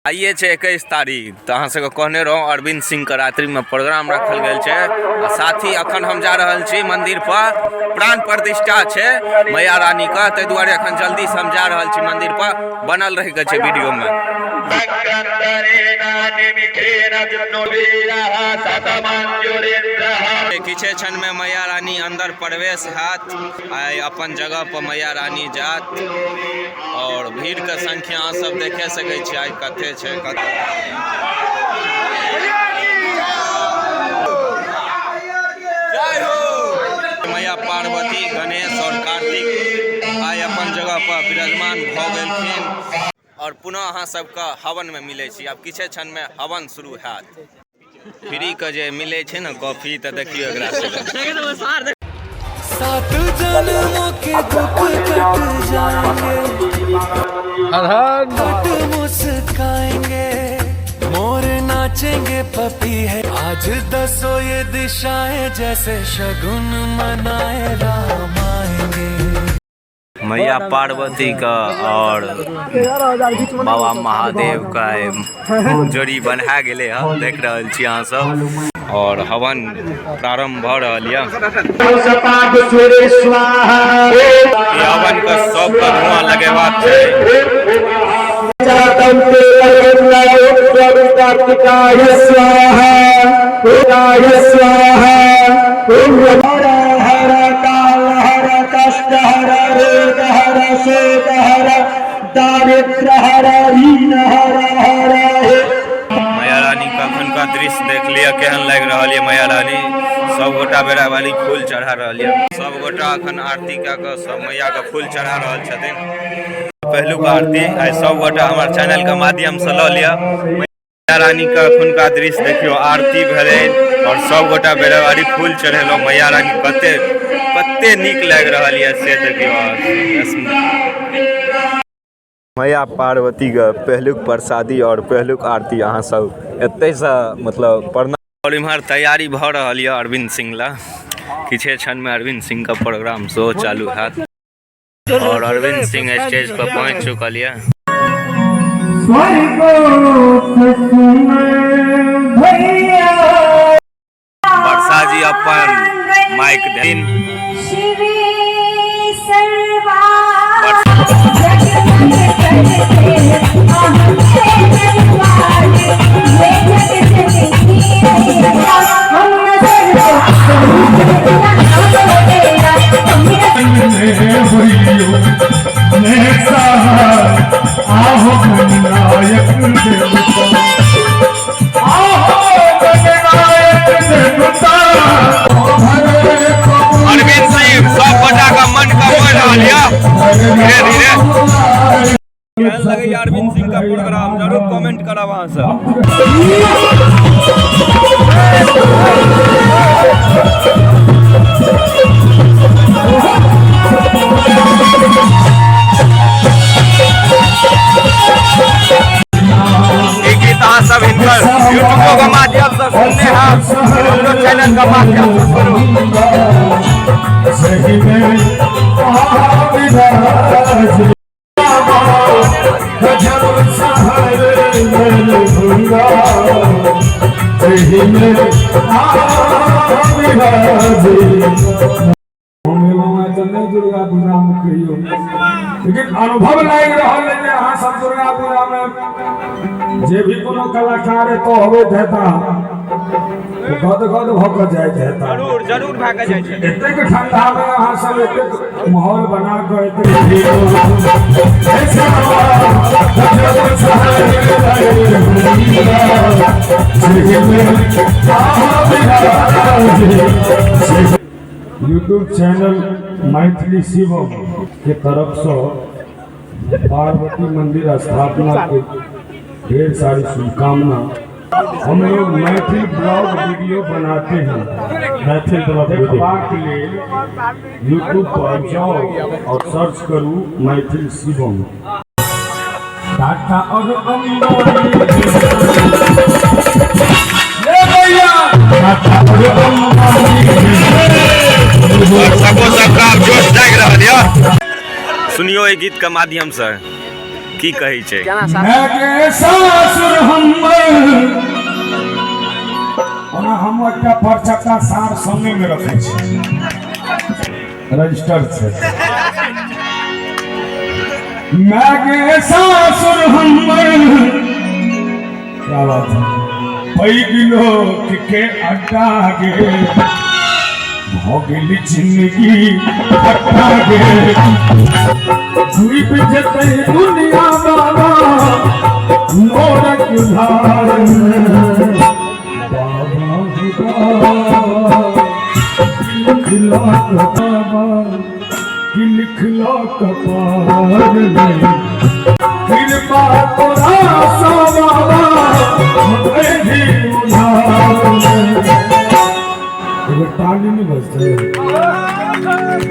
आइए छै 21 तारीख, तऽ अहाँ सबके कहने रहौं अरविंद सिंह के रात्रि में प्रोग्राम रखल गेल छै। आ साथ ही अखन हम जा रहल छी मंदिर पर, प्राण प्रतिष्ठा छै मैया रानी के, ताहि दुआरे अखन जल्दी से हम जा रहल छी मंदिर पर। बनल रहि के छै वीडियो में। किछे क्षण में मैया रानी अंदर प्रवेश हैत, आइ अपन जगह पर मैया रानी जात और भीड़ के संख्या अहाँ सब देखे सकै छी आइ कते छै। जय हो मैया पार्वती, गणेश और कार्तिक आइ अपन जगह पर विराजमान भऽ गेलखिन। और पुनः अहाँ सबके हवन में मिलै छी। आब किछे क्षण में हवन शुरू हैत। फ्री के जे मिलै छै ने कॉफी, तऽ देखियौ एकरा सबके। सात जन्मों के दुख कट जाएंगे, कट मुस्काएंगे, मोर नाचेंगे, पपी है आज दसों ये दिशाएं, जैसे शगुन मनाए राम आएंगे। मैया पार्वती का और बाबा महादेव का जोड़ी बना गेले हँ, देख रहल छी अहाँ सब। और हवन प्रारंभ भऽ रहल यऽ। ई हवन के सबके धुआं लगेबाक छै। मैया रानी के अखनका दृश्य देख लिअ, केहन लागि रहल यऽ। मैया रानी सब गोटा बेरावाली फूल चढ़ा रहल यऽ। सब गोटा अखन आरती कए कऽ सब मैया के फूल चढ़ा रहल छथिन। पहिलुक आरती आइ सब गोटा हमर चैनल के माध्यम से लऽ लिअ। मैया रानी के अखुनका दृश्य देखियौ, आरती भेलै और सब गोटा बेरावाली फूल चढ़ेलहुँ। मैया रानी कते कते नीक लागि रहल यऽ से देखियौ। मैया पार्वती के पहिलुक प्रसादी और पहिलुक आरती अहाँ सब एतै से मतलब प्रणाम। और इम्हर तैयारी भऽ रहल यऽ अरविंद सिंह ला। किछे क्षण में अरविंद सिंह के प्रोग्राम सेहो चालू हैत और अरविंद सिंह स्टेज पर पहुंच चुकल यऽ। वर्षा जी अपन माइक दिन। अरविंद सिंह सब गोटा के मन के बढ़ रहल यऽ धीरे धीरे। केहन लगैया अरविंद सिंह का प्रोग्राम, जरूर कमेंट करब अहाँ सब। ई गीत अहाँ सब हिनकर यूट्यूबो के माध्यम से सुनने हैं, हमरो चैनल के माध्यम से सुनू। हम एलहुँ हेँ तऽ नहि दुर्गा पूजामे कहियो, लेकिन अनुभव लागि रहल अइ जे अहाँ सब दुर्गा पूजामे जे भी कोनो कलाकार एतऽ अबैत हेता गदगद भऽ कऽ जाइत हेता। जरूर जरूर भए कऽ जाइ छै। एतेक ठंडा में अहाँ सब एतेक माहौल बना कऽ एतेक यूट्यूब चैनल मैथिली शिवम के तरफ से पार्वती मंदिर स्थापना के ढेर सारी शुभकामना। हम लोग मैथिल ब्लॉग वीडियो बनाते हैं। मैथिल ब्लॉग वीडियो देखबाक लेल यूट्यूब पर जाओ और सर्च करू मैथिल शिवम। टाटा और अंबानी, ले भैया, टाटा और अंबानी। और सबो सबका जोश जागि रहल यऽ। सुनियो एहि गीत के माध्यम से। की कहै छै। मायके सासुर हमर। ओना हम एकटा परचक्का सार संगे में रखै छी, रजिस्टर छै। मायके सासुर हमर, क्या बात है, पैघ लोक के अड्डा गे, भऽ गेल जिंदगी खट्टा गे, डूबि जेतै दुनिया बाबा नोरक धार में। बाबा हो बाबा, लिखला बाबा कि लिखला कपार में, कृपा तोरा सा बाबा ही उधार में। एगो ताली नहीं बजते।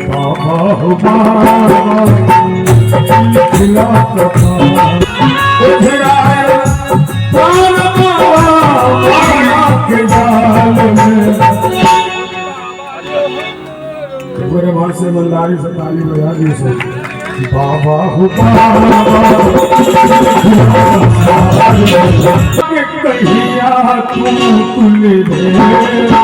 बाबा हो बाबा, लिखला कपार उधराए प्राण बाबा माया के जाल में। पूरे भार से ईमानदारी से ताली बजा दी से। बाबा हो बाबा, कहिया तू तुल रे मैया।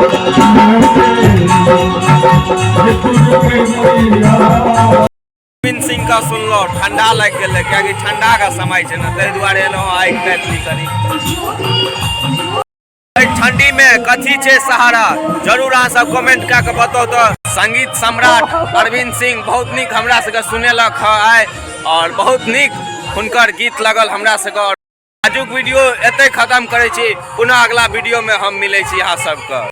गोविंद सिंह का सुनलहुँ, ठंडा लागि गेलै, कियाकि ठंडाके समय छै ने, ताहि दुआरे एलहुँ आगि तापि ली कनि। एहि ठंडीमे कथी छै सहारा, जरूर अहाँ सब कमेंट कए कऽ बताउ। तऽ संगीत सम्राट अरविंद सिंह बहुत नीक हमरा सबके सुनेलक हँ आइ आओर बहुत नीक हुनकर गीत लगल हमरा सबके। आजुक वीडियो एतै खत्म करै छी। पुनः अगला वीडियोमे हम मिलै छी अहाँ सबके।